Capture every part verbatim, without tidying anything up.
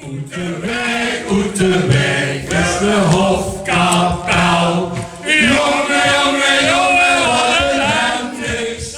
Oet de waeg, oet de waeg is de hofkapel. Jónge, jónge, jónge, wat ein hemd is.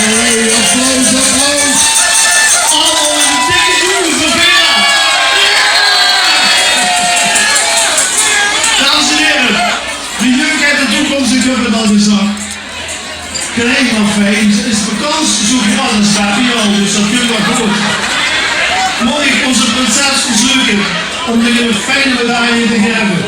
Hey, applaus, applaus. Allemaol ein dikke doezend veur Vera. Dames en here, de jeug haet de toekóms, ich höb 't al gezag. Klein mer fijn, ze is bekans zo groot es Beppie al, dus det kump waal good. Maag ich ózze prinses verzeuke óm dich ein fijne medaille te gaeve?